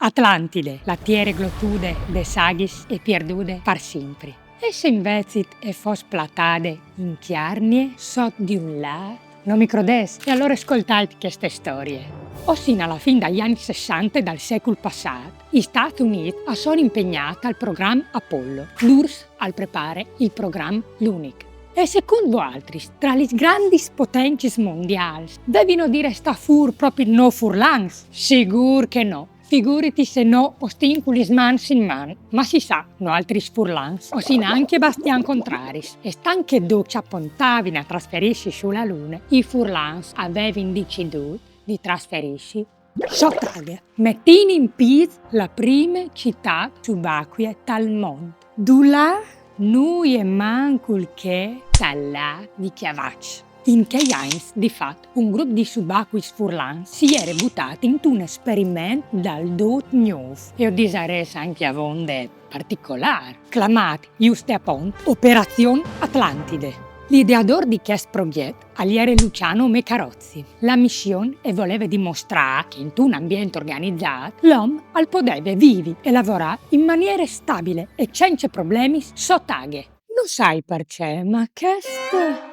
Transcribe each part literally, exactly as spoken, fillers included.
Atlantide, la tiere glotude des aghis e pierdude par simpri. E se invezit e fos platade in Cjargne sot di un lât? No mi crodês? E alore scoltait cheste storie. O sin a la fin dai agns sessante dal secul passât, i Stâts Unîts a son impegnâts al program Apollo, l'URSS al prepare il program Lunik. E secont voaltris, tra lis grandis potencis mondiâls, vevino di restâ fûr propit nô furlans? Sigûr che no! Figuriti se no o stin cu lis mans in man. Ma si sa, noaltris furlans o sin ancje bastian contraris, e stant che ducj a pontavin a trasferîsi su la Lune, i furlans a vevin decidût di trasferîsi sot aghe, metint in pîts la prime citât subacue tal mont. Dulà nuie mancul che tal lât di Cjavaç. In chei agns, di fat, un grup di subacuis furlans si jere butât intun esperiment dal dut gnûf, e o disarès ancje avonde particolâr, clamât juste apont Operazion Atlantide. L'ideadôr di chest progjet al jere Luciano Mecarozzi. La mission e voleve dimostrâ che intun ambient organizât l'om al podeve vivi e lavorâ in maniere stabile e cence problemis sot aghe. No sai parcè, ma chest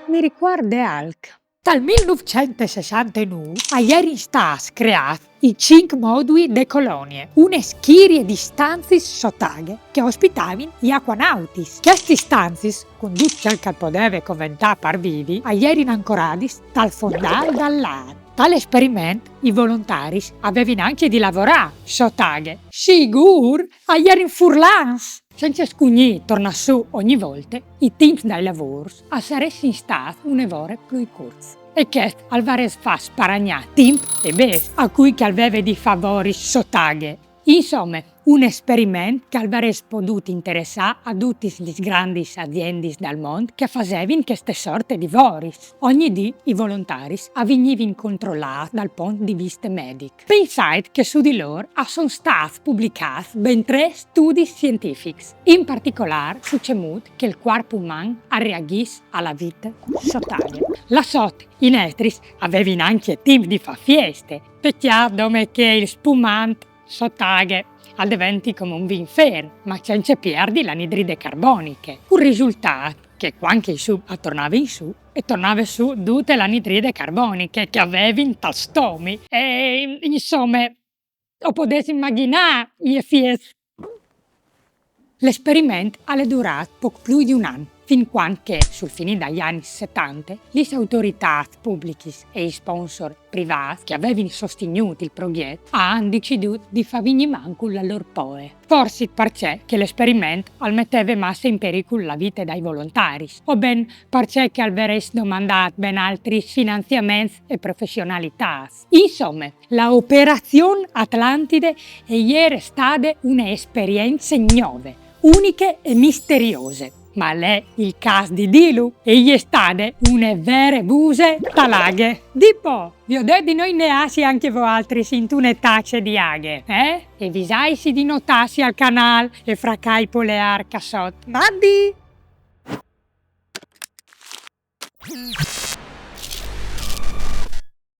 mi ricuarde alc. Tal mil nûfcent e sessantenûf a jerin stâts creâts i cinc modui de colonie, une schirie di stanziis sot aghe che a ospitavin i acuanautis. Chestis stanziis, cun dut ce che al podeve coventâ par vivi, a jerin ancoradis tal fondâl dal lât. Tal esperiment i volontaris a vevin ancje di lavorâ sot aghe. Sigûr, a jerin furlans! Cence scugnî tornâ sù ogni volte, i timps dai lavôrs a saressin stâts une vore plui curts. E chest al varès fat sparagnâ timp e bêçs a cui che al veve di fâ voris sot aghe. Insome, un esperiment che al varès podût interessâ a dutis lis grandis aziendis dal mont che a fasevin cheste sorte di voris. Ogni dì i volontaris a vignivin controlâts dal pont di viste medic. Pensait che su di lôr a son stâts publicâts ben trê studis sientifics, in particolâr su cemût che il cuarp uman al reagjìs a la vite sot aghe. Là sot i nestris a vevin ancje timp di fâ fieste. Pecjât dome che il spumant sot aghe al deventi come un vin fer, ma cence pierdi l'anidride carboniche, cul risultât che cuant che i sub a tornavin sù, e tornave sù dute l'anidride carboniche che a vevin tal stomi. E, insome, o podês imagjinâ i efiets. L'esperiment al è durât pôc plui di un an, fin cuant che, sul finî dai agns setante, lis autoritâts publichis e i sponsor privâts che a vevin sostignût il progjet a àn decidût di fâ vignî mancul la lôr poe. Forsit parcè che l'esperiment al meteve masse in pericul la vite dai volontaris, o ben parcè che al varès domandât ben altris finanziaments e professionalitâts. Insome, la Operazion Atlantide e jere stade une esperience gnove, uniche e misteriose. Ma al è il câs di dîlu, e je stade une vere buse tal aghe. Dipò, viodêt di no inneâsi ancje voaltris intune tace di aghe, eh? E visâsi di notâsi al canâl e fracâ i poleâr ca sot. Mandi!